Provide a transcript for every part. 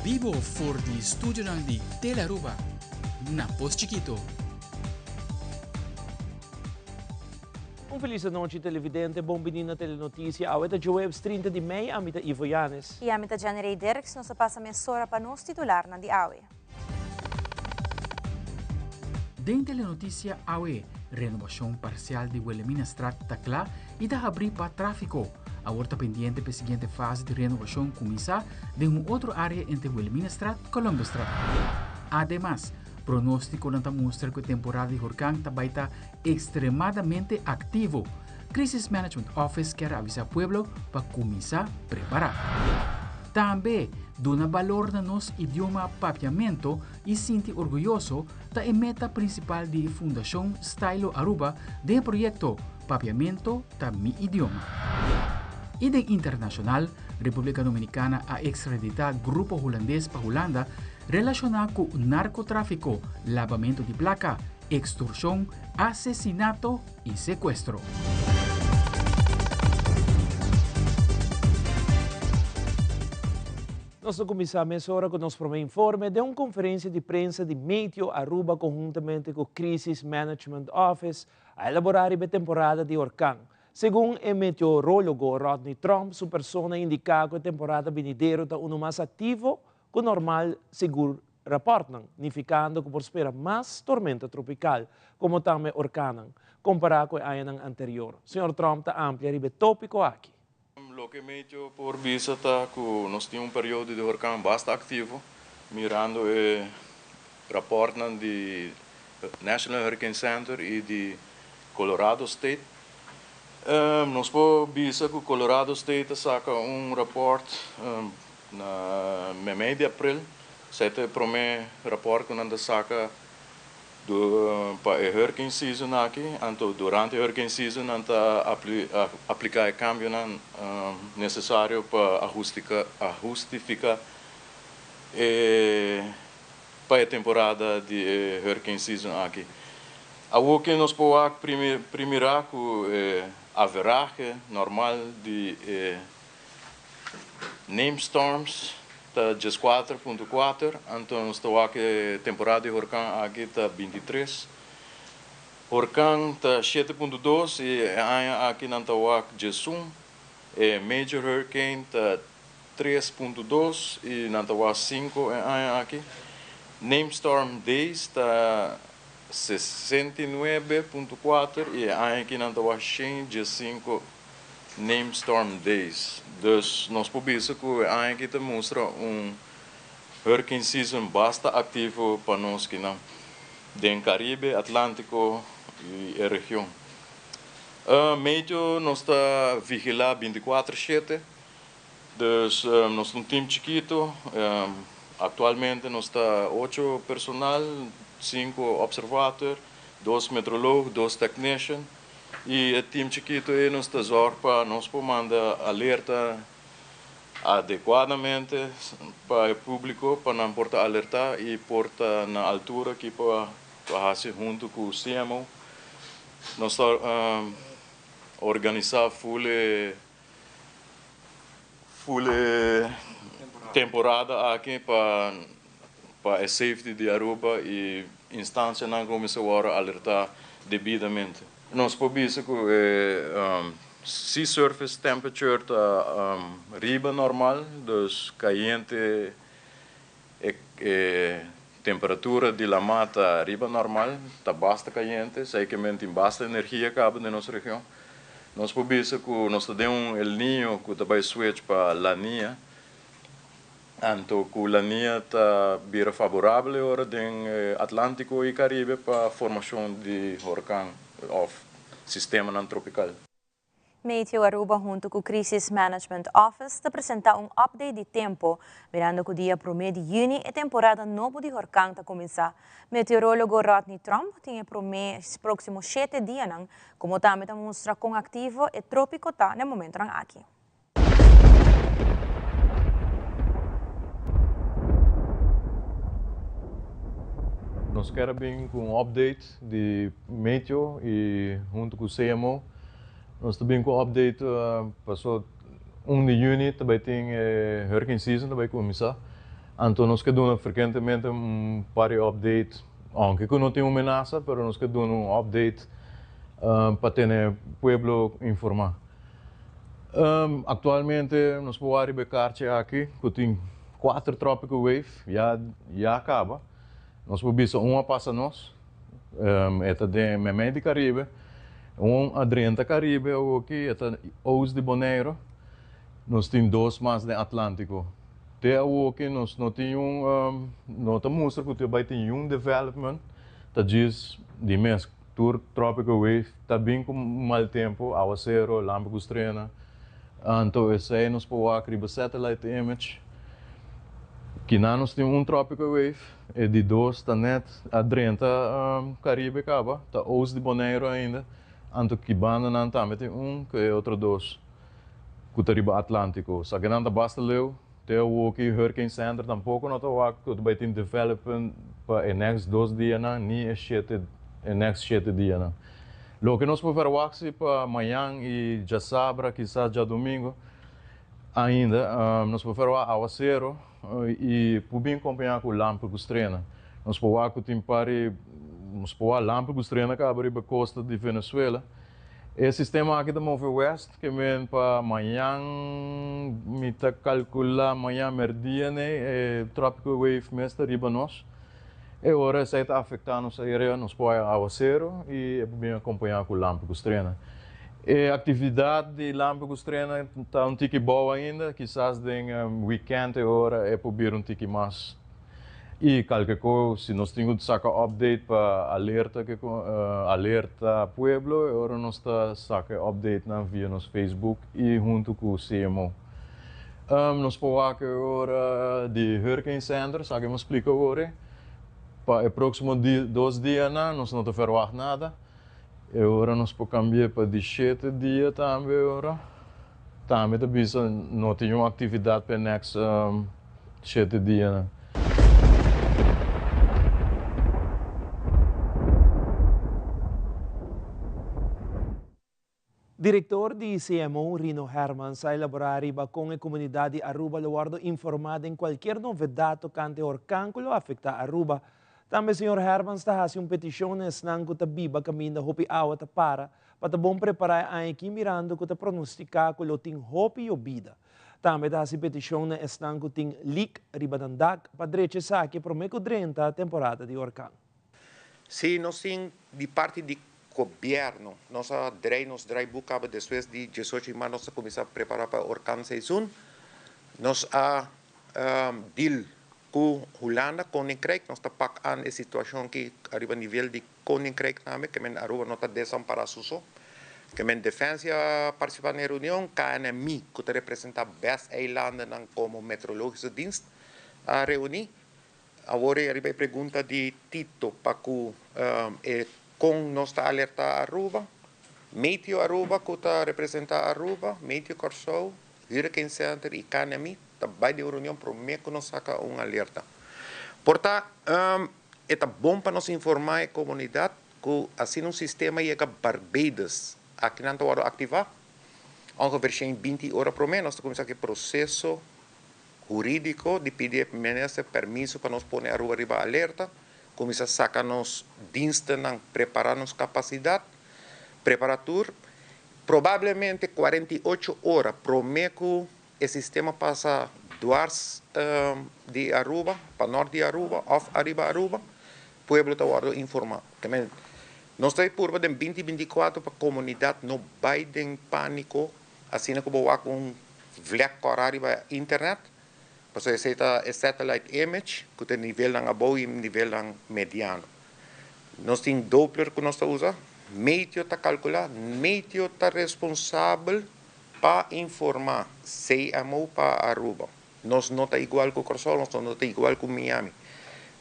Bibo for di studionan di Telearuba na Pos Chikito. Un felis anochi televidente, bon bini na Telenoticia. Awe ta djohuebs 30 di mei, ami ta Ivo Yanes. Y ami ta Jenny Ray Dirks, nos ta pasa mesora pa nos titularnan di awe. Den Telenoticia awe, renobacion parcial di Wilhelminastraat ta cla y ta habri pa trafico. Awor ta pendiente pa e siguiente fase di renobacion cuminsa den un otro area entre Wilhelminastraat y Columbusstraat. Ademas, pronosticonan ta mustra cu e temporada di horcan ta bay ta Extremadamente activo. Crisis Management Office kier avisa pueblo pa cuminsa prepara. Tambe, duna balor na nos idioma Papiamento y sinti orguyoso ta e meta principal di Fundacion Stylo Aruba den e proyecto Papiamento ta mi idioma. Y den internacional, Republica Dominicana a extradita grupo Hulandes pa Hulanda relaciona cu narcotrafico, labamento di placa, Extorsion, asesinato y secuestro. Nos ta cuminsa mesora cu nos prome informe den un conferencia di prensa di Meteo Aruba conhuntamente cu Crisis Management Office a elabora riba e temporada di orkan. Segun e meteorologo Rodney Tromp su persona a indica cu e temporada binidero ta uno mas activo cu normal segur Rapòrtnan, nifikando ku por spera mas tormenta tropikal, komo tambe orkannan, kompará ku e añanan anterior. Señor Trump ta amplia riba e tópiko aki. Loke meteo por bisa ta ku nos tin un periodo di horkan basta aktivo, mirando e rapòrtnan di National Hurricane Center i di Colorado State. Nos por bisa ku Colorado State a saka un rapòrt Na meimei di april, esei ta e promé rapòrt ku nan ta saka pa e hurricane season aki. Anto durante e hurricane season nan ta apliká e kambionan nesesario pa ahustifiká e pa e temporada di e hurricane season aki. Awor ke nos por wak primirá ku e averahe normal di e Name storms ta 14.4, anto nos ta wak e temporada di horkan aki ta 23. Horkan ta 7.2 y e aña aki nan ta wak 11. E major hurricane ta 3.2 y nan ta wak 5 e aña aki. Name storm days ta 69.4 y e aña aki nan ta wak 115. Name Storm Days. Dus nos por bisa ku e aña aki ta mustra un hurricane season basta aktivo pa nos kinan den Karibe, Atlántiko i e region. Meteo nos ta vigilá 24 shete, dus nos ta un team chikitu. Aktualmente nos ta ocho personal, sinku observator, dos metrolog, dos technician. I e team chikitu ei nos ta zorg pa nos por manda alerta adekuadamente pa e públiko pa nan por ta alertá i por ta na altura ki pa hasi huntu ku CMO. Nos ta organisá ful e ful e temporada aki pa pa e safety di Aruba y instancianan cu mester worde alerta debidamente. Nos por bisa cu e sea surface temperature ta riba normal, dus cayente e temperatura di lama ta riba normal, ta basta cayente, esey ke men tin basta energia caba den nos region. Nos por bisa cu nos ta den un El Niño cu ta bay switch pa La Niña. Anto ku La Niña ta bira faborabel e ora den Atlántico i Caribe pa formashon di horkan òf sistemanan tropikal. Meteo Aruba hunto cu Crisis Management Office ta presenta un update di tempo, mirando cu dia prome di juni e temporada nobo di horcan ta cuminsa. Meteorologo Rodney Tromp tin e prome proximo shete dianan, como tambe ta mustra con activo e tropico ta na e momentonan aki. Nos kier a bin ku un update di meteo i huntu ku CMO nos ta bin ku un update paso un di juni ta bai tin e hurricane season ta bai kuminsá. Anto nos ke duna frekuentemente un par di update, aunke ku no tin un menasa, pero nos ke duna un update pa tene pueblo informá. Aktualmente nos por wak riba e karchi aki ku tin kuater tropical wave ya ya kaba. Nos por bisa un a pasa nos, e ta den meimei di Karibe, un a drenta Karibe awoki, e ta oost di Boneiru. Nos tin dos mas den Atlantiko. Te awoki nos no tin un, no ta mustra ku te bai tin yun development, ta djis di mes tur tropical wave ta bin ku mal tempu, awasero, lampi ku strena. Anto esei nos por wak riba satellite image. Kina nos tin un tropical wave, e di dos ta net a drenta Karibe kaba, ta oost di Boneiru ainda, anto ki bandanan tambe tin un ku e otro dos. Ku ta riba Atlantiko. Sa ke nan ta basta leu, te awoki Hurricane Center tampoko no ta wak ku ta bai tin development pa e next dos dianan ni e shete e next shete dianan. Loke nos por verwagt si pa mañan i djasabra kisas djadumingu ainda nos por verwagt awasero i por bin kompañá ku lamper ku strena. Nos por wak ku tin par di nos por wak lamper ku strena kaba riba kosta di Venezuela. E sistema aki ta move west, ke men pa mañan, mi ta kalkulá mañan merdia nei, e tropical wave mes ta riba nos. E ora esei ta afektá nos area, nos por haya awaseru i e por bin akompañá ku lampi ku strena. E aktividat di lampi ku strena ta un tiki bou ainda, kisas den wikènt e ora e por bira un tiki mas. I kalke ko si nos tin ku saka update pa alerta ke alerta pueblo e ora nos ta saka e updatenan via nos Facebook i huntu ku CMO. Nos por wak e ora di Hurricane Center, esaki mi a splika awor e. Pa e próksimo dos dianan nos no ta verwagt nada. E ora nos por kambi'é pa di shete dia tambe e ora. Tambe ta bisa no tin un aktividat pa e next shete dianan. Direktor di CMO, Rino Hermans, a elaborá riba kon e komunidat di Aruba lo wòrdu informá den kualkier novedat tokante orkan ku lo afektá Aruba. Tambe señor Hermans ta hasi un petishon na esnan ku ta biba kaminda hopi awa ta para pa ta bon prepará e aña aki mirando ku ta pronostiká ku lo tin hopi yobida. Tambe ta hasi petishon na esnan ku tin lik riba nan dak pa drecha esaki promé ku drenta temporada di orkan. Si nos tin di parti di Gobierno, nos a drei nos draaiboek caba despues di diesocho di maart nos a cuminsa prepara pa orkan seizoen. Nos a deal cu Hulanda, Koninkrijk, nos ta pak aan e situacion aki ariba nivel di Koninkrijk tambe, ke men Aruba no ta desampara su so. Ke men Defensie a participa na e reunion, KNMI cu ta representa bes eilandennan como Meteorologische Dienst a reuni. Awor e riba e pregunta di Tito pa ku e kon nos ta alerta Aruba, Meteo Aruba ku ta representa Aruba, Meteo Kòrsou, Hurricane Center i KNMI ta bai den un reunion promé ku nos saka un alerta. Por ta e ta bon pa nos informá e komunidat ku asina un sistema yega Barbados akinan ta wòrdu aktivá ongeveer shen binti ora promé nos ta kuminsá ku e proseso Hurídiko di pidi e minister permiso pa nos pone Aruba riba alerta, kuminsá saka nos dienstennan, prepará nos kapasidat, prepará tur. Probablemente 48 ora promé ku e sistema pasa dwars di Aruba, pa nort di Aruba òf ariba Aruba, pueblo ta wòrdu informá. Nos ta purba den binti 24 pa komunidat no bai den pániko. Asina ku bo wak un vlek kòrá riba internet, pasobra esei ta e satellite image ku ta nivelnan abou i nivelnan mediano. Nos tin Doppler ku nos ta usa, Meteo ta kalkulá, Meteo ta responsabel pa informá CMO pa Aruba. Nos no ta igual ku Kòrsou, nos no ta igual ku Miami.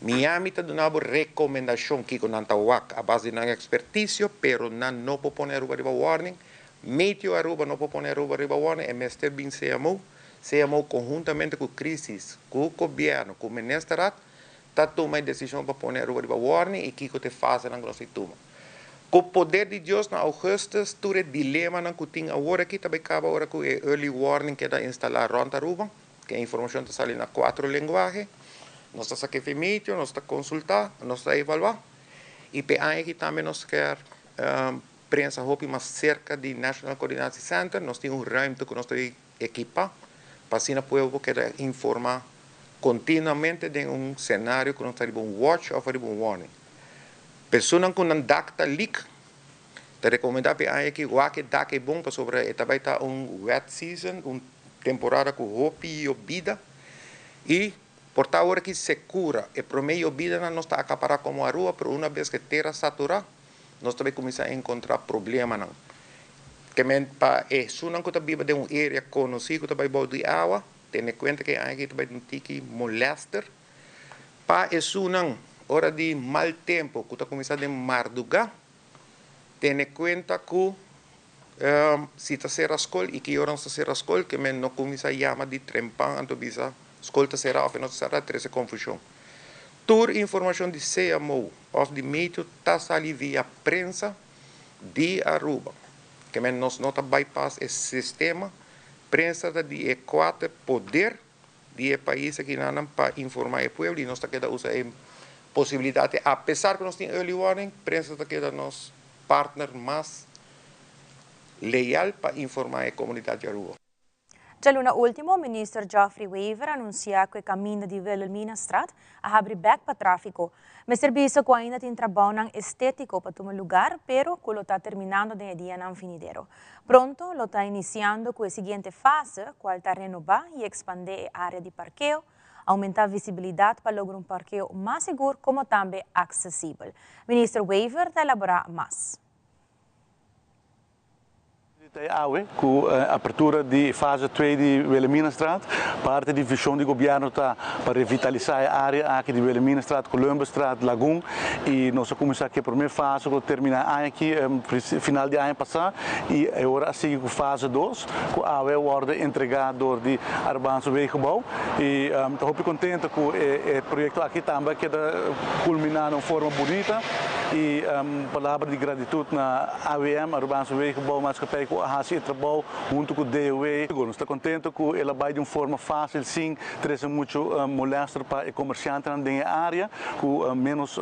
Miami ta duna bo rekomendashon kiko nan ta wak a base di nan ekspertisio, pero nan no por pone Aruba riba warning. Meteo Aruba no por pone Aruba riba warning, e mester bin CMO. CMO konhuntamente ku Crisis, ku Gobièrnu, ku Ministerraad ta tuma e desishon pa pone Aruba riba warning i kiko ta e fasenan ku nos tin tuma. Ku poder di Dios na augustus tur e dilemanan ku tin awor aki ta bai kaba ora ku e early warning keda instalá rònt Aruba, ku e informashon ta sali na kuatro lenguahe. Nos ta saka e meteo, nos ta konsultá, nos ta evaluá. I p'e aña aki tambe nos ke prensa hopi mas serka di National Coordinatie Center. Nos tin un ruimte ku nos ta ekipá pa asina pueblo keda informá kontinuamente den un senario ku nos ta riba un watch òf riba un warning. Personanan ku nan dak ta leak, ta rekomendá p'e aña aki wak e dak ei bon pasobra e ta bai ta un wet season, un temporada ku hopi yobida i por ta ora ki sekura e promé yobidanan nos ta akapará komo Aruba, pero una bes ku e tera saturá nos ta bai kuminsá enkontrá problemanan. Ke men pa esunnan ku ta biba den un area konosí ku ta bai bou di awa, tene kuenta ku e aña aki ta bai un tiki molèster. Pa esunnan ora di mal tempu ku ta kuminsá den mardugá, tene kuenta ku si ta sera skol i ki ora nos ta sera skol, ke men no kuminsá yama di trempan anto bisa skol ta sera òf e no ta sera, trese konfushon. Tur informashon di CMO òf di meteo ta sali via prensa di Aruba. Ke men nos no ta bypass e sistema, prensa ta di e kuater poder di e pais akinanan pa informa e pueblo i nos ta keda usa e posibilidat apesar ku nos tin early warning, prensa ta keda nos partner mas leal pa informa e komunidat di Aruba. Djaluna último, Minister Geoffrey Wever a anunsiá ku e kaminda di Wilhelminastraat a habri bèk pa tráfiko. Mester bisa ku ainda tin trabounan estétiko pa tuma lugar, pero ku lo ta terminando den e dianan vinidero. Pronto lo ta inisiando ku e siguiente fase, kual ta renobá i ekspandé e área di parkeo, oumentá visibilidat pa logra un parkeo mas sigur komo tambe aksesibel. Minister Wever ta elaborá mas. Di awe ku apertura di fase 2 di Wilhelminastraat. Parti di vishon di gobièrnu ta pa revitalisá e área aki di Wilhelminastraat, Columbusstraat, Lagun i nos a kuminsá ku e promé fase ku terminá aña aki final di aña pasá i e ora a sigui ku fase 2 ku awe a wòrdu entregá dor di Arubaanse Wegenbouw i ta hopi kontento ku e proyekto aki tambe a keda kulminá na un forma bunita i palabra di gratitut na AWM, Arubaanse Wegenbouwmaatschappij, ku a hasi e trabou huntu ku DOW. Nos ta kontento ku el a bai di un forma fásil sin trese muchu molèster pa e komersiantenan den e área, ku ménos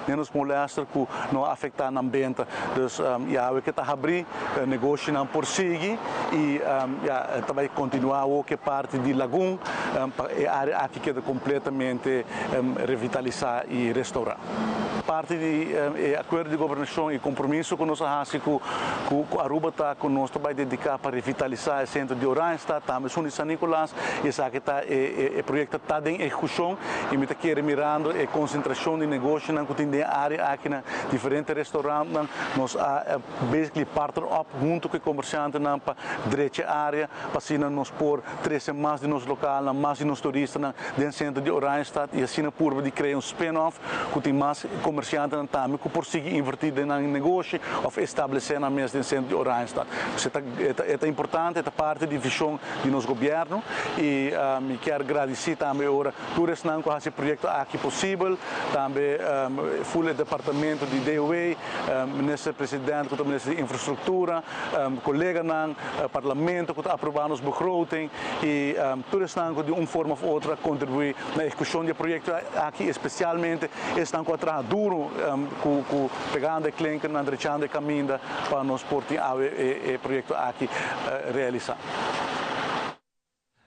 ménos molèster ku no a afektá nan benta. Dus ya awe ke ta habrí, negoshinan por sigui i ya ta bai kontinuá awor ku e parti di Lagun pa e área aki keda kompletamente revitalisá i restourá. Parti di e akuerdo di gobernashon i kompromiso ku nos a hasi ku ku Aruba ta ku nos ta bai dediká pa revitalisá e sentro di Oranjestad, tambe esun di San Nicolas, i esaki ta e e proyekto ta den ehekushon i mi ta kere mirando e konsentrashon di negoshonan ku tin den e área aki na diferente restaurantnan, nos a basically partner up huntu ku e komershantenan pa drecha e área pa asina nos por trese mas di nos lokalnan, mas di nos turistanan den sentro di Oranjestad i asina purba di krea un spin-off ku tin mas komershantenan tambe ku por sigui invertí den nan negoshi òf establesé nan mes den sentro di Oranjestad. Pues e ta e ta importante, e ta parti di vishon di nos gobièrnu i mi kier gradisí tambe ora tur esnan ku a hasi e proyekto aki posibel, tambe ful e departamento di DOW, Minister President ku ta Minister di Infrastruktura, koleganan, Parlamento ku ta aprobá nos begroting i tur esnan ku di un forma òf otro a kontribuí na ehekushon di e proyekto aki, espesialmente esnan ku a traha duru ku ku pegando e klinkernan, drechando e kaminda pa nos por tin awe e proyekto aki realisá.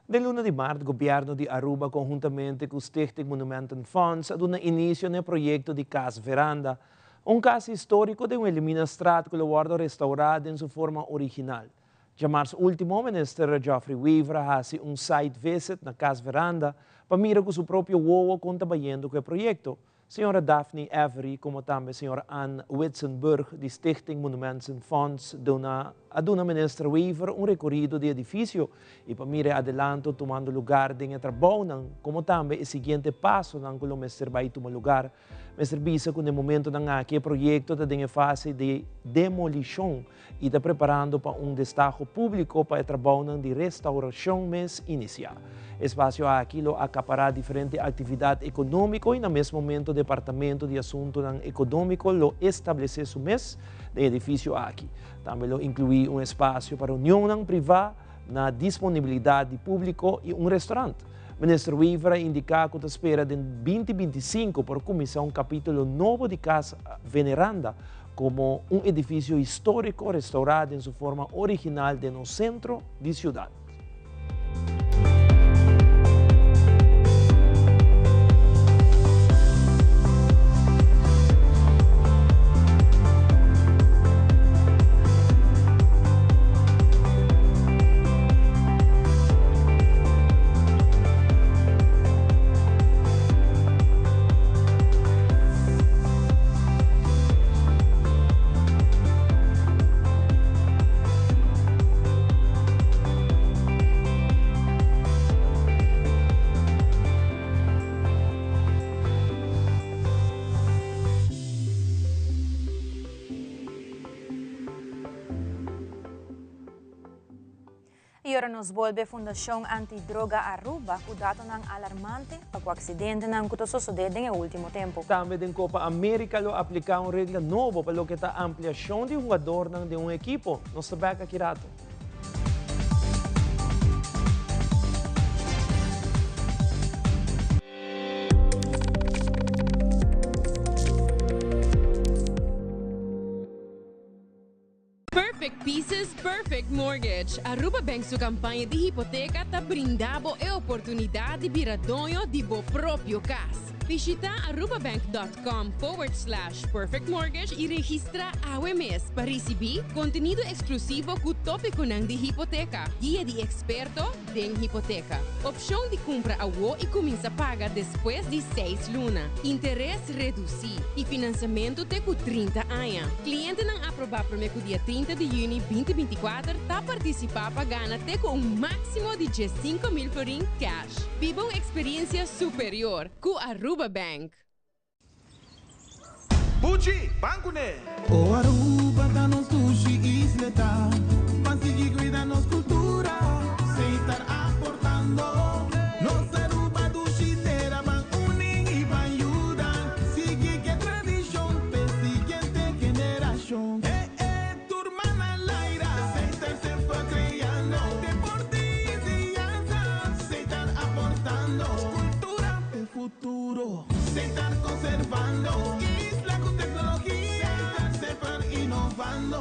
Den luna di mart Gobierno di Aruba conhuntamente cu Stichting Monumentenfonds a duna inicio n'e proyecto di Cas Veranda, un cas historico den Wilhelminastraat cu lo wordo restaura den su forma original. Djamars ultimo Minister Geoffrey Wever a haci un site visit na Cas Veranda pa mira cu su propio wowo con ta bayendo cu e proyecto. Señora Daphne Every como tambe señor Ann Witsenburg di Stichting Monumentenfonds duna a duna Minister Wever un recorido di edificio y pa mira e adelanto tumando lugar den e trabounan como tambe e siguiente pasonan cu lo mester bay tuma lugar. Mester bisa cu na e momentonan aki e proyecto ta den e fase di demolicion y ta preparando pa un destaho publico pa e trabounan di restauracion mes inicia. E espacio aki lo acapara diferente actividad economico y na mes momento Departamento di Asuntonan Economico lo establece su mes den e edificio aki. Tambe lo inclui un espacio pa reunionnan priva na disponibilidad di publico y un restaurant. Minister Wever a indica cu ta spera den 2025 por cuminsa un capitulo nobo di Cas Veneranda como un edificio historico restaura den su forma original den nos centro di ciudad. Y ora nos bolbe Fundacion Antidroga Aruba cu datonan alarmante pa cu accidentenan cu ta sosode den e ultimo tempo. Tambe den Copa America lo aplica un regla nobo pa loke ta ampliacion di hugadornan den un ekipo. Nos ta bek aki rato. Perfect Pieces, Perfect Mortgage. Aruba Bank su campaña di hipoteca ta brinda bo e oportunidad di bira doño di bo propio cas. Bishita arubabank.com forward slash perfect mortgage y registra awe mes pa ricibi contenido exclusivo cu topiconan di hipoteca, guia di experto den hipoteca, opcion di cumpra awo y cuminsa paga despues di seis luna, interes reduci y financiamento te cu 30 aña. Clientenan aproba prome cu dia 30 di juni 2024 ta participa pa gana te cu un maximo di 15.000 florin cash. Biba un experiencia superior cu Aruba Bank. Buchi, ban cune! O Aruba ta nos dushi isla, pa sigui cuida nos cultura, Setar aportando. Nos Aruba dushi tera, ban uni y ban yuda, sigui cu tradicion, pa siguiente generacion. Eh, eh, tur man na laira, Setar semper creando, deporte y enseñanza, Setar aportando, cultura pa futuro, Setar conservando, isla cu tecnologia, Setar semper innovando.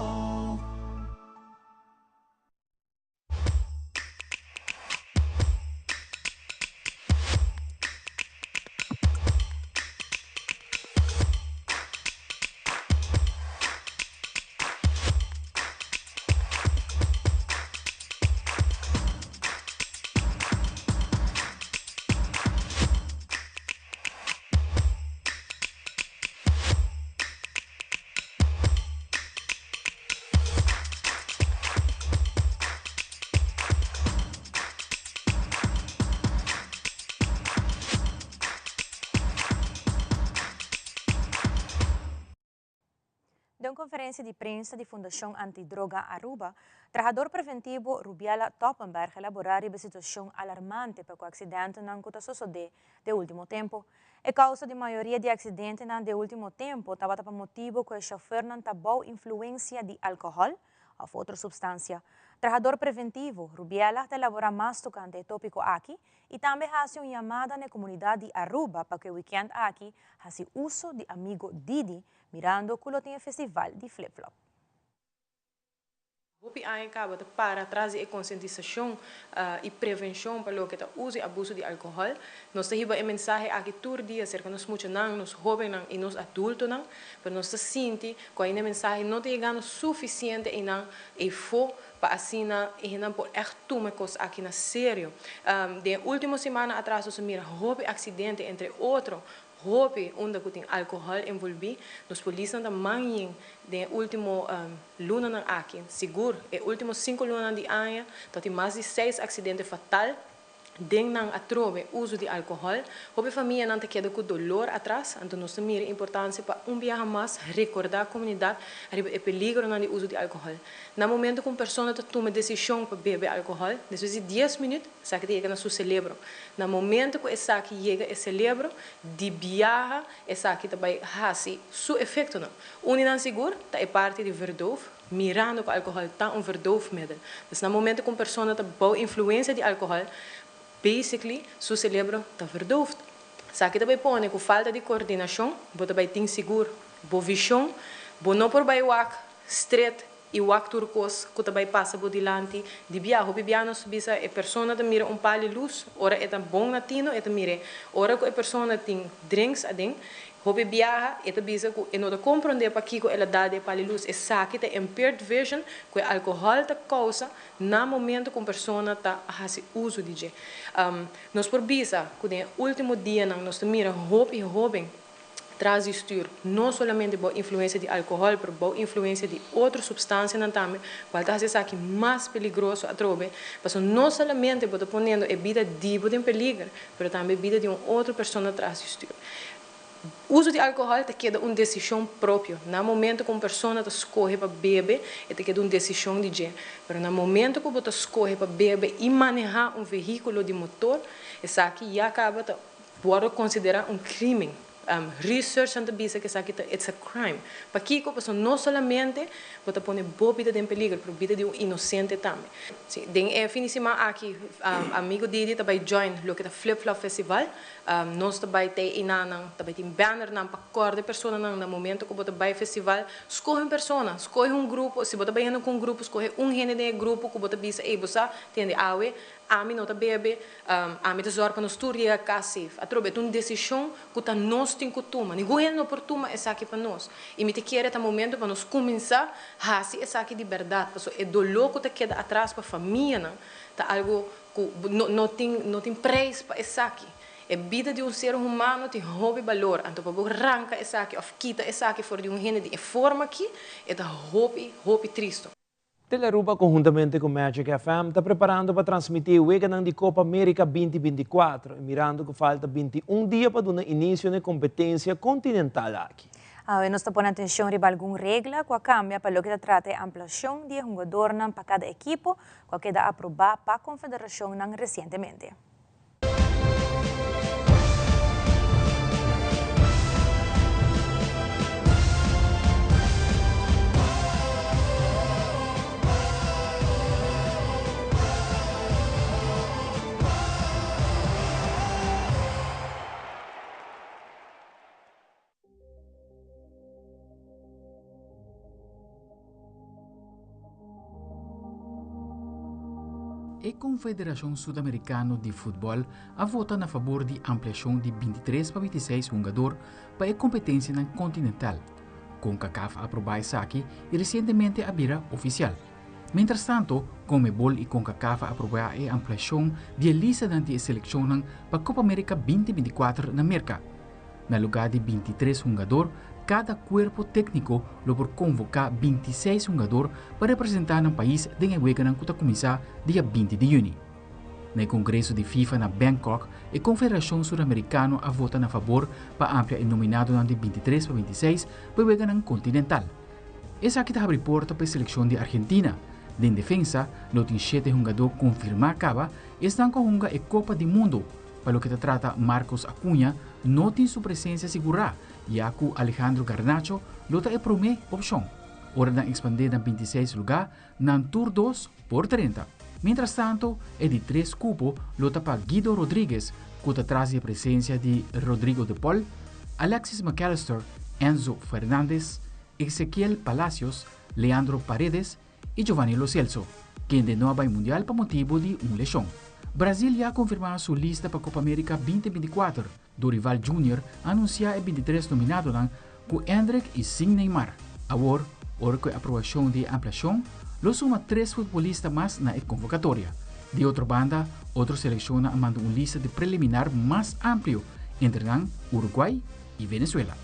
Den conferencia di prensa di Fundacion Antidroga Aruba, trahador preventivo Rubiela Toppenberg a elabora riba e situacion alarmante pa cu accidentenan cu ta sosode den ultimo tempo. E causa di mayoria di accidentenan den ultimo tempo tabata pa motibo cu e chauffeurnan ta bou influencia di alcohol of otro substancia. Trahador preventivo Rubiela ta elabora mas tocante e topico aki y tambe haci un yamada na e comunidad di Aruba pa cu e weekend aki haci uso di amigo Didi, mirando cu lo tin e festival di flip-flop. Hopi aña caba ta para atras di e concientisacion y prevencion pa loke ta uso y abuso di alcohol. Nos ta hiba e mensahe aki tur dia cerca nos muchanan, nos hobennan y nos adultonan, pero nos ta sinti cu ainda e mensahe no ta yegando suficiente eynan eyfo pa asina ehennan por echt tuma e cos aki na serio. Den e ultimo semana atras nos a mira hopi accidente, entre otro hopi unda cu tin alcohol envolvi. Nos polisnan ta manyen den e ultimo lunanan aki. Sigur, e ultimo 5 lunanan di aña ta tin mas di 6 accidente fatal den nan atrobe uso di alcohol. Hopi famianan ta keda cu dolor atras, anto nos ta mira importancia pa un biaha mas recorda comunidad ariba e peligronan di uso di alcohol. Na momento cu un persona ta tuma decision pa bebe alcohol, despues di 10 minuut, esaki ta yega na su cerebro. Na momento cu esaki yega e cerebro, di biaha esaki ta bay haci su efectonan. Uninan sigur ta e parti di verdoof, mirando cu alcohol ta un verdoofmiddel. Dus na momento cu un persona ta bou influencia di alcohol, Basically, su celebro ta verdoofd. Esaki ta bay pone cu falta di coordinacion, bo ta bay tin sigur bo vision, bo no por bay wak stret y wak tur cos cu ta bay pasa bo dilanti di bia. Hopi bia nos bisa e persona ta mira un pali luz, ora e ta bon na tino e ta mir'e. Ora cu e persona tin drinks aden, Hopi biaha e ta bisa ku e no ta komprondé pakiko el a dal di e pali lus. Esaki ta impaired vision ku e alkohòl ta kousa na momento ku un persona ta hasi uso di dje. Nos por bisa ku den e último dianan nos ta mira hopi hóben tras di stür, no solamente bou influensia di alkohòl pero bou influensia di otro supstansianan tambe kual ta hasi esaki mas peligroso atrobe pasobra no solamente bo ta poniendo e bida di bo den peliger pero tambe bida di un otro persona tras di stür. Uso di alkohòl ta keda un desishon propio. Na momento ku un persona ta skohe pa bebe, e ta keda un desishon di dje. Pero na momento ku bo ta skohe pa bebe i manehá un vehíkulo di motor, esaki ya kaba ta wòrdu konsiderá un krímen. Researchnan ta bisa ku esaki ta it's a crime. Pakiko? Pasobra no solamente bo ta pone bo bida den peligro, pero bida di un inosente tambe. Si, den e fin di siman aki amigo Didi ta bai join loke ta Flip Flop Festival. Nos ta bai te einanan, ta bai tin bannernan pa kòrda e personanan na momento ku bo ta bai festival. Skohe un persona, skohe un grupo. Si bo ta bai hende ku un grupo, skohe un hende den e grupo ku bo ta bisa, ey bo sa, tende awe ami no ta bebe, ami ta zòrg pa nos tur yega kas safe. Atrobe e ta un desishon ku ta nos tin ku tuma. Ningun hende no por tuma esaki pa nos. I mi ta kere ta momento pa nos kuminsá hasi esaki di bèrdat, pasobra e doló ku ta keda atras pa famianan ta algu ku no tin no tin preis pa esaki. E bida di un ser humano tin hopi balor, anto pa bo ranka esaki òf kita esaki for di un hende di e forma aki, e ta hopi, hopi tristu. Telearuba conhuntamente cu Magic FM ta preparando pa transmiti e weganan di Copa America 2024 y mirando cu falta 21 dia pa duna inicio na e competencia continental aki. Awe nos ta pone atencion riba algun regla cu a cambia pa loke ta trata e ampliacion di e hungadornan pa cada ekipo cu a keda aproba pa confederacionnan recientemente. E Konfederashon Sudamerikano di Futbòl a vota na fabor di ampliashon di 23 pa 26 hungador pa e kompetensianan kontinental. Concacaf a aprobá esaki i resientemente a bira ofisial. Mientrastanto, Conmebol i Concacaf a aprobá e ampliashon di e listanan di e selekshonnan pa Copa America 2024 na Merka. Na lugá di 23 hungador, kada kuerpo tékniko lo por konvoká 26 hungador pa representá nan pais den e weganan ku ta kuminsá dia 20 di yüni. Na e kongreso di FIFA na Bangkok, e Konfederashon Suramerikano a vota na fabor pa amplia e nominadonan di 23 pa 26 pa e weganan kontinental. Esaki ta habri porta pa e selekshon di Argentina. Den defensa, lo tin shete hungadó konfirmá kaba, esnan ku a hunga e Kopa di Mundu. Pa loke ta trata Marcos Acuña no tin su presencia sigurá, ya cu Alejandro Garnacho lo ta e prome opcion. Ora nan expande na 26 lugá, nan tur dos por drenta. Mientras tanto, e di tres cupo lo ta pa Guido Rodriguez, cu ta tras di e presencia di Rodrigo de Paul, Alexis McAllister, Enzo Fernandez, Exequiel Palacios, Leandro Paredes i Giovanni Lo Celso, kende no a bai Mundial pa motibu di un leshon. Brasil ya a konfirmá su lista pa Copa America 2024. Dorival Junior a anunsiá e 23 nominadonan ku Endrick i sin Neymar. Awor, ora ku e aprobashon di e ampliashon, lo suma tres futbolista mas na e konvokatoria. Di otro banda, otro selekshonnan a manda un lista di preliminar mas amplio, entre nan Uruguay i Venezuela.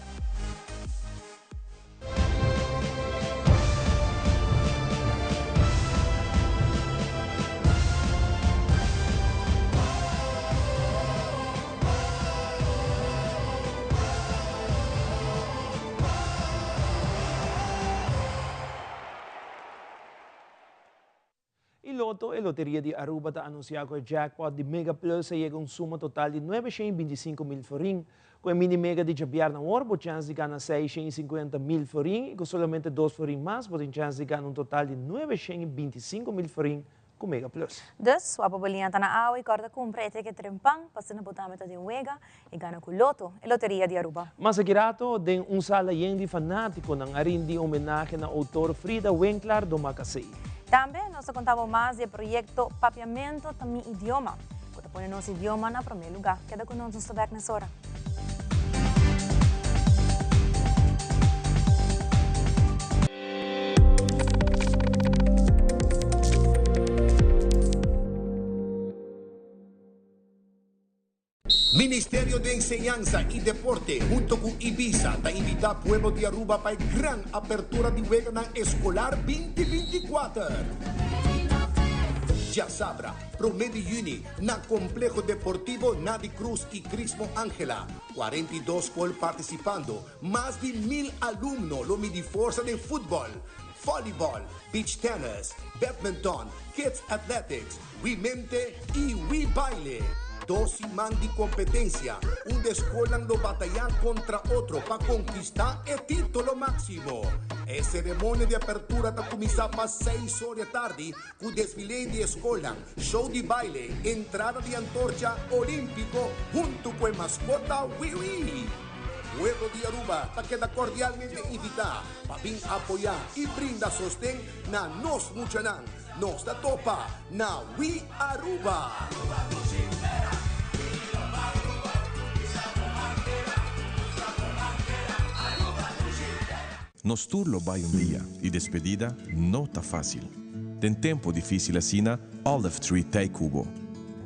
Y Lotto, e loteria di Aruba ta anuncia cu e jackpot di Mega Plus a yega un suma total di 925 mil florin. Cu e mini mega di djabièrnè awor bo chens di gana 650 mil florin y cu solamente dos florin mas bo tin chens di gana un total di 925 mil florin. ku Mega Plus. Dus, wak pa bo liña ta na awa y corda cumpra e ticket trempan pa asina bo tambe ta den wega y gana cu Lotto, e loteria di Aruba. Mas aki rato, den un sala yen di fanaticonan a rindi homenahe na autor Frida Winklaar Domacassé. Tambe nos ta conta bo mas di e proyecto Papiamento ta mi idioma, cu ta pone nos idioma na prome luga. Keda cu nos, nos ta bek mesora. Ministerio di Enseñansa y Deporte hunto cu Ibisa ta invita pueblo di Aruba pa e gran apertura di weganan escolar 2024. Djasabra, prome di juni, na Complejo Deportivo Nadi Cruz y Crismo Angela, 42 scol participando, Mas di mil alumno lo midi forsa den futbòl, vòlibòl, beach tennis, badminton, kids athletics, Wii Mente i Wii Baile. Dos siman di kompetensia unda e skolnan lo batayá kontra otro pa konkistá e titulo máksimo. E seremonia di apertura ta kuminsá pa seis or di atardi ku desfile di e skolnan, show di baile, entrada di antorcha olímpiko huntu ku e maskota Wii Wii. Pueblo di Aruba ta keda cordialmente invita pa bin apoya y brinda sosten na nos muchanan. Nos ta topa na We Aruba! Nos tur lo bai un dia y despedida no ta facil. Den tempo dificil asina, Olive Tree t'ei cu bo.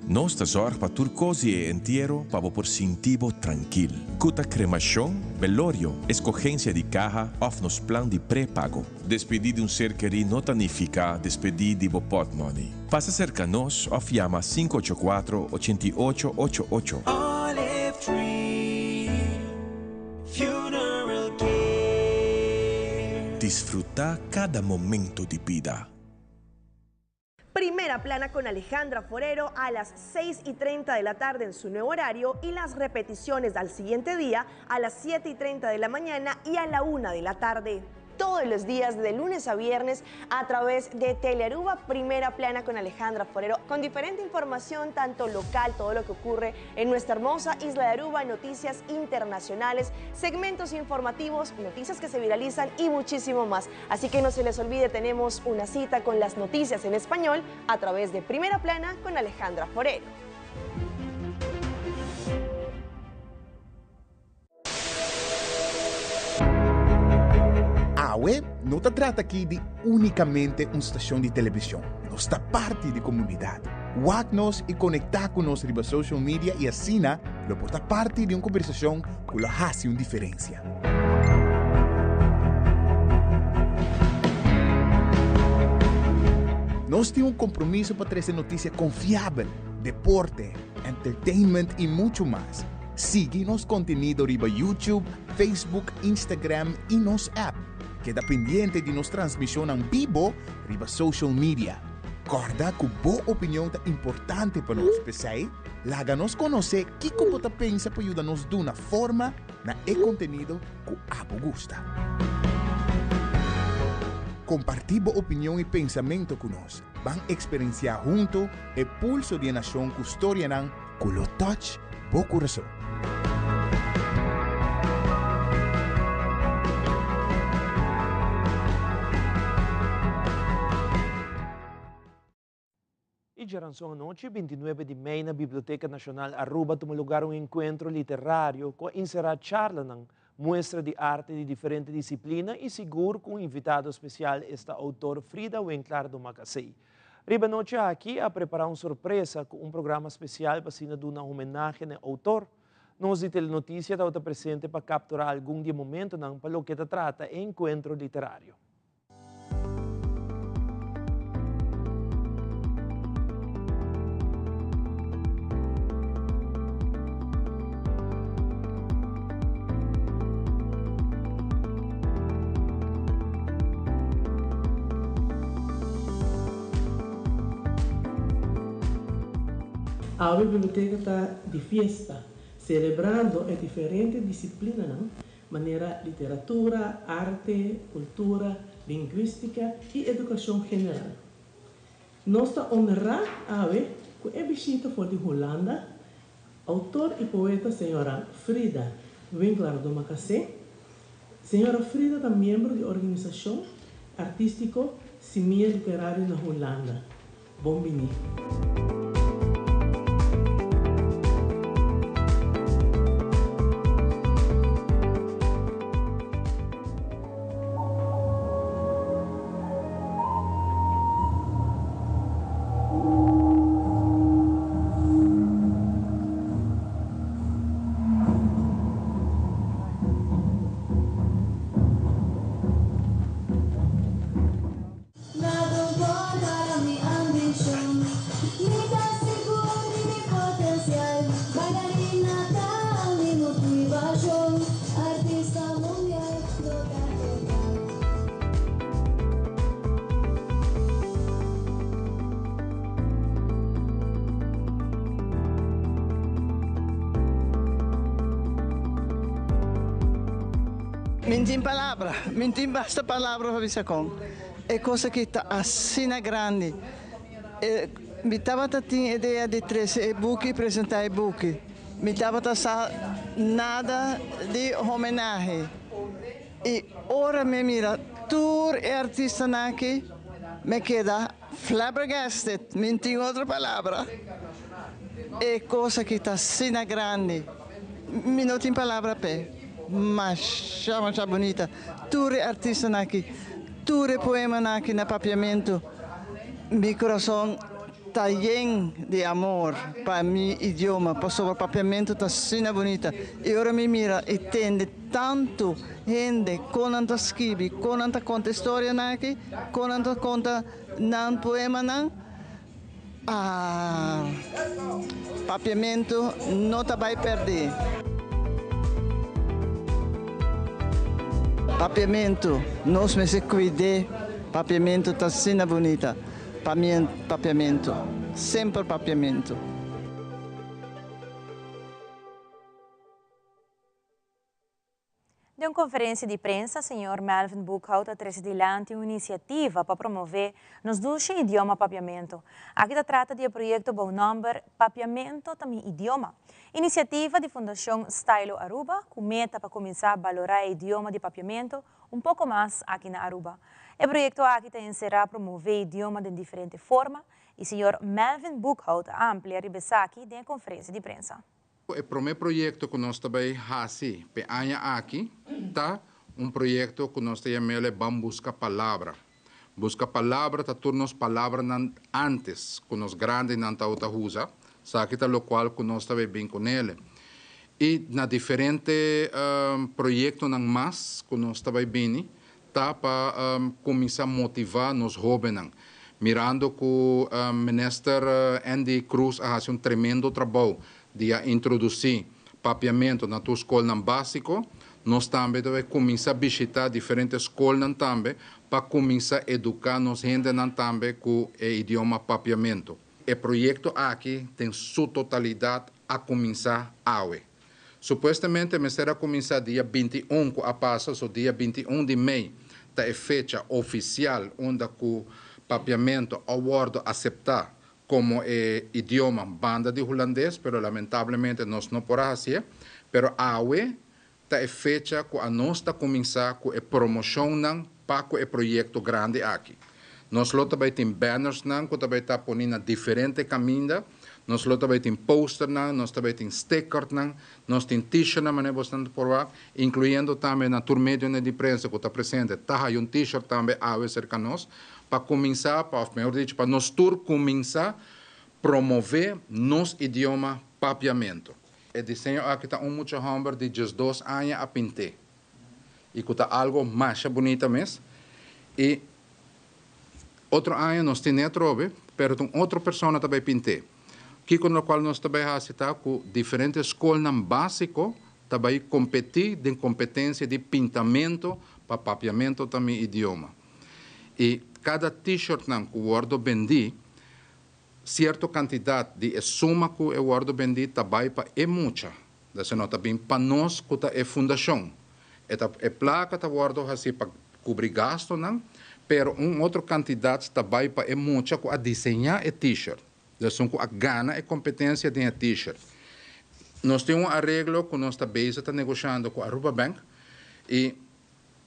Nos ta zorg pa tur cos di e entiero pa bo por sinti bo trankil. Cu ta cremacion, belorio, escogencia di caha of nos plan di pre-pago. Despedi di un ser keri no ta nifica despedi di bo potmoney. Pasa cerca nos of yama 584 88 88. Olive Tree Funeral Care. Disfruta cada momento di bida. Primera Plana con Alejandra Forero a las 6:30 de la tarde en su nuevo horario y las repeticiones al siguiente día a las 7:30 de la mañana y a la 1 de la tarde. Todos los días de lunes a viernes a través de Telearuba, Primera Plana con Alejandra Forero, con diferente información, tanto local, todo lo que ocurre en nuestra hermosa isla de Aruba, noticias internacionales, segmentos informativos, noticias que se viralizan y muchísimo más. Así que no se les olvide, tenemos una cita con las noticias en español a través de Primera Plana con Alejandra Forero. Awe no ta trata aki di únikamente un stashon di televishon, nos ta parti di komunidat. Wak nos i konektá ku nos riba social media i asina lo por ta parti di un kombersashon ku lo hasi un diferensia. Nos tin un kompromiso pa trese notisia konfiabel, deporte, entertainment i muchu mas. Sigui nos kontenido riba YouTube, Facebook, Instagram i nos app. Keda pendiente di nos transmishonnan bibo riba social media. Kòrda ku bo opinion ta importante pa nos, p'esei laga nos konosé kiko bo ta pensa pa yuda nos duna forma na e kontenido ku abo gusta. Kompartí bo opinion i pensamentu ku nos. Ban eksperensiá huntu e pulso di e nashon ku storianan ku lo touch bo kurason. Y djaranson anochi, 29 di mei na Biblioteca Nacional Aruba tuma lugar un encuentro literario cu a encera charlanan, muestra di arte di diferente disciplina y sigur cu un invitado special esta autor Frida Winklaar Domacassé. Riba e nochi aki a prepara un sorpresa cu un programa special pa asina duna homenahe na e autor. Nos di Telenoticia tabata presente pa captura algun di e momentonan pa loke ta trata e encuentro literario. Awe biblioteka ta di fiesta, selebrando e diferente disiplinanan manera literatura, arte, kultura, lingüistika i edukashon general. Nos ta honrá awe ku e bishita for di Hulanda, outor i poeta señora Frida Winklaar-Domacassé. Señora Frida ta miembro di organisashon artístiko Simia Literario na Hulanda. Bon biní. Mi tin palabra, mi tin basta palabra pa bisa con e cos aki ta asina grandi. E, mi tabata tin idea di trece e buki, presenta e buki. Mi tabata sa nada di homenahe. Y ora mi mira tur e artistanan aki, mi keda flabbergasted, mi tin otro palabra. E cos aki ta asina grandi. Mi no tin palabra p'e. Masha masha bunita. Tur e artistanan aki, tur e poemanan aki na Papiamentu. Mi corazon ta yen di amor pa mi idioma, pasobra Papiamentu ta asina bunita. Y ora mi mira y tende tantu hende con nan ta skibi, con nan ta conta e storianan aki, con nan ta conta nan poemanan, Ah, Papiamentu no ta bai pèrdí. Papiamentu, nos mester kuid'é. Papiamentu ta asina bunita. Papiamentu, semper Papiamentu. Den un conferencia di prensa, señor Melvin Boekhoudt a trece dilanti un iniciativa pa promove nos dushi idioma Papiamento. Aki ta trata di e proyecto bou nomber Papiamento ta mi idioma. Iniciativa di Fundacion Stylo Aruba cu meta pa cuminsa balora e idioma di Papiamento un poco mas aki na Aruba. E proyecto aki ta encera promove idioma den diferente forma y señor Melvin Boekhoudt a amplia riba esaki den e conferencia di prensa. E promé proyekto ku nos ta bai hasi p'e aña aki ta un proyekto ku nos ta yam'el Ban Buska Palabra. Buska Palabra ta tur nos palabranan ántes ku nos grandinan tabata usa, esaki ta lokual ku nos ta bai bin kun'el. I na diferente proyektonan mas ku nos ta bai bini ta pa kuminsá motivá nos hóbennan. Mirando ku Minister Endy Croes a hasi un tremendo trabou di a introdusí papiamentu na tur skolnan básiko, nos tambe ta bai kuminsá bishitá diferente skolnan tambe pa kuminsá eduká nos hendenan tambe ku e idioma papiamentu. E proyekto aki den su totalidat a kuminsá awe. Supuestamente mester a cuminsa dia 21 cu a pasa, so dia 21 di mei ta e fecha oficial unda cu Papiamento a wordo acepta como e idioma banda di Hulandes, pero lamentablemente nos no por a haci'e. Pero awe ta e fecha cu anos ta cuminsa cu e promocionnan pa cu e proyecto grandi aki. Nos lo ta bay tin bannersnan cu ta bay ta poni na diferente caminda, nos lo ta bay tin posternan, nos ta bay tin stickernan, nos tin t-shirtnan manera bosnan ta por wak, incluyendo tambe na tur medionan di prensa cu ta presente ta haya un t-shirt tambe awe cerca nos pa cuminsa, pa of mehor dicho pa nos tur cuminsa promove nos idioma Papiamento. E diseño aki ta un mucha homber di 12 aña a pint'e y cu ta algo masha bunita mes y otro aña nos tin atrobe pero ta un otro persona ta bay pint'e. Kico locual nos ta bay haci ta cu diferente scolnan basico ta bay competi den competencia di pintamento pa Papiamento ta mi idioma y cada t-shirtnan cu wordo bendi cierto cantidad di e suma cu e wordo bendi ta bay pa e mucha. Dase no ta bin pa nos cu ta e fundacion. E ta e placa ta wordo haci pa cubri gastonan, Pero un otro kantidat ta bai pa e mucha ku a diseñá e T-shirt. Dus esun ku a gana e kompetensia den e T-shirt. Nos tin un areglo ku nos ta bezig ta negoshando ku Aruba Bank i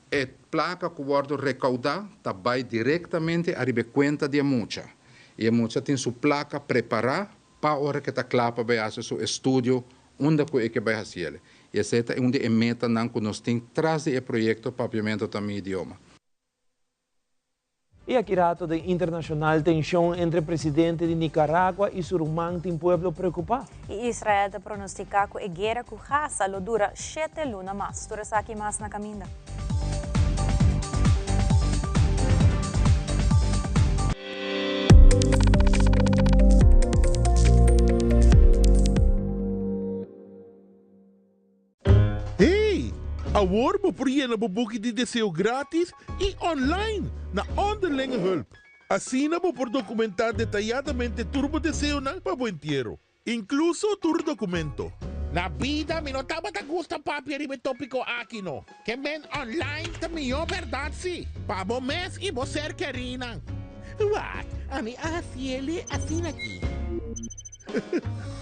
e plaka ku wòrdu rekaudá ta bai direktamente ariba e kuenta di e mucha. I e mucha tin su plaka prepará pa ora ku e ta kla pa bai hasi su estudio unda ku e ke bai hasi el. I esei ta un di e metanan ku nos tin tras di e proyekto Papiamento ta mi idioma. I aki rato den internashonal tenshon entre presidente di Nicaragua i su ruman tin pueblo preokupá. I Israel ta pronostiká ku e guera ku Gaza lo dura shete luna mas. Tur esaki mas na kaminda. Hey! Awor bo por yena bo buki di deseo gratis y online na Onderlinge Hulp. Asina bo por documenta detayadamente tur bo deseonan pa bo entiero, incluso tur documento. Na bida mi no tabata gusta papia riba e topico aki no. Ke men online ta mihó bèrdat si, pa bo mes i bo ser kerinan. Wak, ami a hasiele asina aki.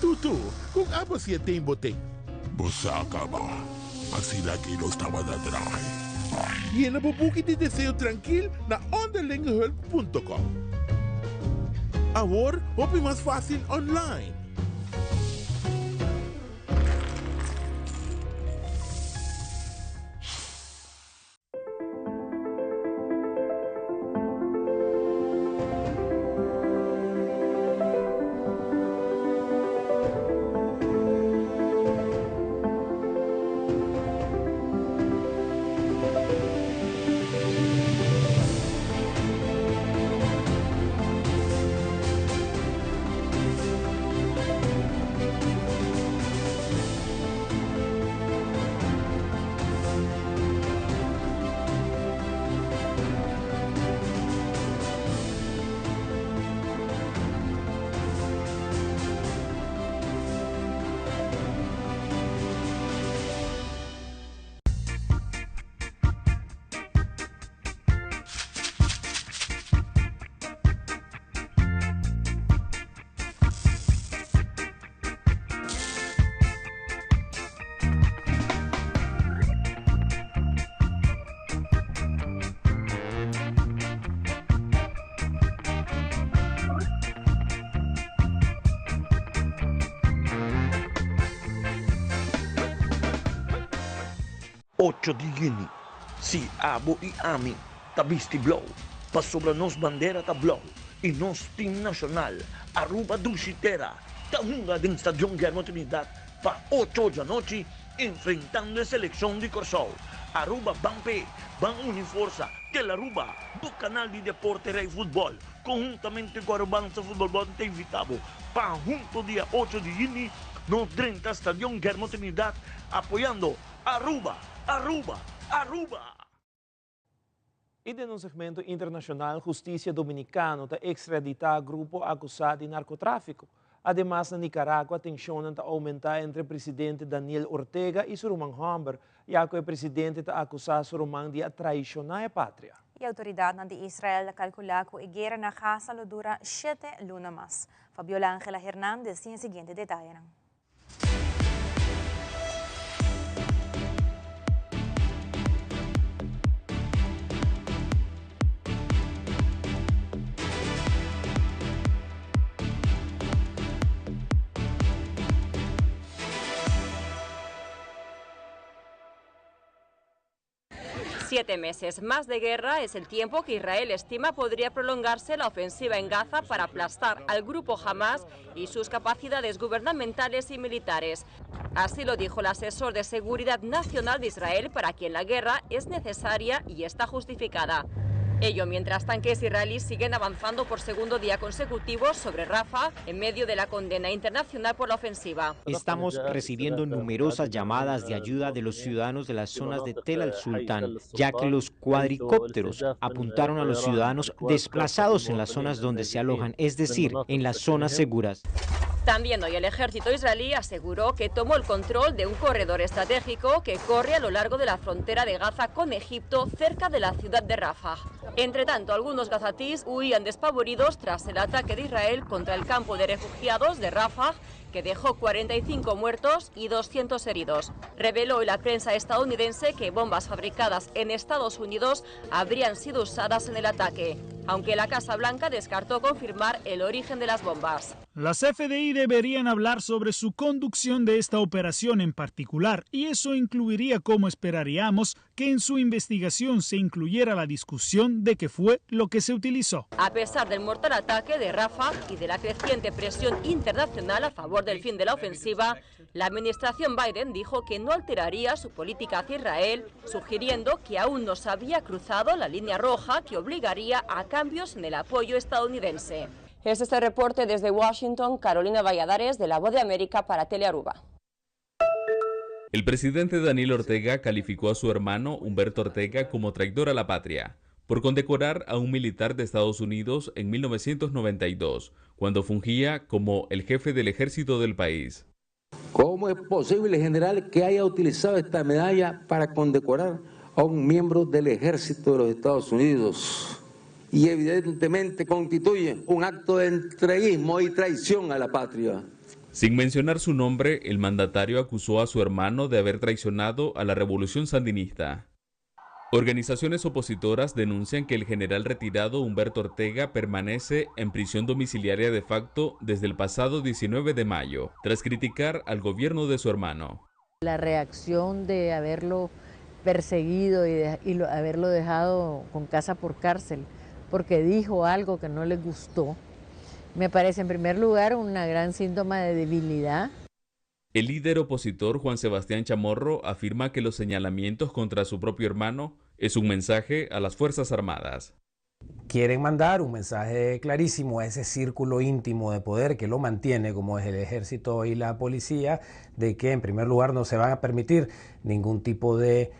Tutu, kon abo si e ten bo ten? Bo sa kaba, asina aki nos tabata draai. Yena bo buki di deseo trankil na onderlingehulp punto com. Awor hopi mas fásil online. Ocho di yüni, Si abo i ami ta bisti blou, pasobra nos bandera ta blou i nos tim nashonal Aruba Dushi Tera ta hunga den Stadion Guillermo Trinidad pa ocho djanochi enfrentando e selekshon di Kòrsou. Aruba ban p'e, ban uni forsa, Tel Aruba, bo kanal di deporte Rei Futbòl, konhuntamente ku Arubansa Futbòl Bòl ta invitá bo pa hunto dia ocho di yüni nos drenta Stadion Guillermo Trinidad apoyando Aruba! Aruba! Aruba! I den un segmento internashonal, hustisia dominikano ta ekstraditá grupo akusá di narkotráfiko. Ademas na Nicaragua tenshonnan ta oumentá entre presidente Daniel Ortega i su ruman hòmber, ya ku e presidente ta akusá su ruman di a traishoná e patria. E outoridatnan di Israel ta kalkulá ku e guera na Gaza lo dura shete luna mas. Fabiola Angela Hernandez tin e siguiente detayenan. Siete meses más de guerra es el tiempo que Israel estima podría prolongarse la ofensiva en Gaza para aplastar al grupo Hamas y sus capacidades gubernamentales y militares. Así lo dijo el asesor de Seguridad Nacional de Israel, para quien la guerra es necesaria y está justificada. Ello mientras tanques israelíes siguen avanzando por segundo día consecutivo sobre Rafah en medio de la condena internacional por la ofensiva. Estamos recibiendo numerosas llamadas de ayuda de los ciudadanos de las zonas de Tel al-Sultán, ya que los cuadricópteros apuntaron a los ciudadanos desplazados en las zonas donde se alojan, es decir, en las zonas seguras. También hoy el ejército israelí aseguró que tomó el control de un corredor estratégico que corre a lo largo de la frontera de Gaza con Egipto, cerca de la ciudad de Rafah. Entre tanto, algunos gazatís huían despavoridos tras el ataque de Israel contra el campo de refugiados de Rafah, que dejó 45 muertos y 200 heridos. Reveló hoy la prensa estadounidense que bombas fabricadas en Estados Unidos habrían sido usadas en el ataque, aunque la Casa Blanca descartó confirmar el origen de las bombas. Las FDI deberían hablar sobre su conducción de esta operación en particular, y eso incluiría, como esperaríamos, que en su investigación se incluyera la discusión de qué fue lo que se utilizó. A pesar del mortal ataque de Rafah y de la creciente presión internacional a favor del fin de la ofensiva, la administración Biden dijo que no alteraría su política hacia Israel, sugiriendo que aún no se había cruzado la línea roja que obligaría a cambios en el apoyo estadounidense. Este es el reporte desde Washington, Carolina Valladares, de La Voz de América para Telearuba. El presidente Daniel Ortega calificó a su hermano Humberto Ortega como traidor a la patria por condecorar a un militar de Estados Unidos en 1992, cuando fungía como el jefe del ejército del país. ¿Cómo es posible, general, que haya utilizado esta medalla para condecorar a un miembro del ejército de los Estados Unidos? Y evidentemente constituye un acto de entreguismo y traición a la patria. Sin mencionar su nombre, el mandatario acusó a su hermano de haber traicionado a la revolución sandinista. Organizaciones opositoras denuncian que el general retirado Humberto Ortega permanece en prisión domiciliaria de facto desde el pasado 19 de mayo, tras criticar al gobierno de su hermano. La reacción de haberlo perseguido y haberlo dejado con casa por cárcel, porque dijo algo que no le gustó, me parece en primer lugar una gran síntoma de debilidad. El líder opositor Juan Sebastián Chamorro afirma que los señalamientos contra su propio hermano es un mensaje a las Fuerzas Armadas. Quieren mandar un mensaje clarísimo a ese círculo íntimo de poder que lo mantiene, como es el ejército y la policía, de que en primer lugar no se van a permitir ningún tipo de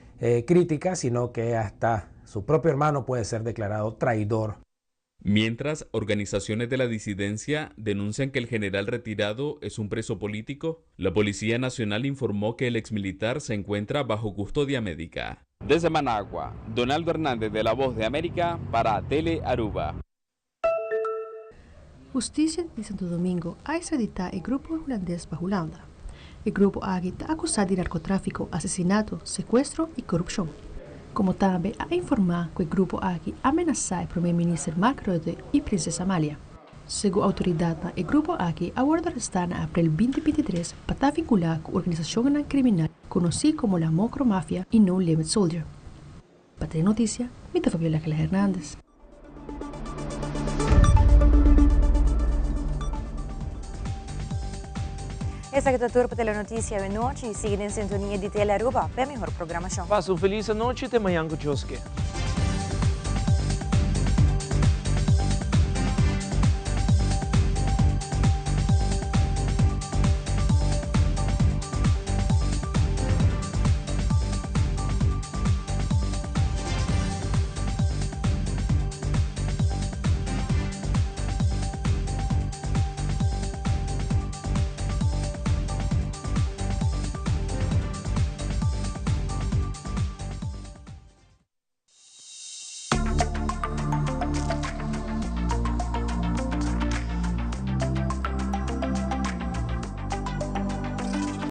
crítica, sino que hasta su propio hermano puede ser declarado traidor. Mientras, organizaciones de la disidencia denuncian que el general retirado es un preso político, la Policía Nacional informó que el exmilitar se encuentra bajo custodia médica. Desde Managua, Donaldo Hernández de La Voz de América para Tele Aruba. Hustisia di Santo Domingo a ekstraditá e grupo hulandes pa Hulanda. E grupo aki ta akusá di narkotráfiko, asesinato, sekuestro i korupshon. Komo tambe a informá ku e grupo aki a menasá e promé minister Mark Rutte i prinses Amalia. Segun outoridatnan e grupo aki a wòrdu arestá na aprel 2023 pa ta vinkulá ku organisashonnan kriminal konosí komo la Mocro Mafia i No Limit Soldier. Pa Telenotisia, mi ta Fabiola Gela Hernandez. Esaki ta tur pa Telenoticia awe nochi. Sigui den sintonia di Tele Aruba pa e mihor programacion. Pasa un feliz anochi te mañan cu Dios ke.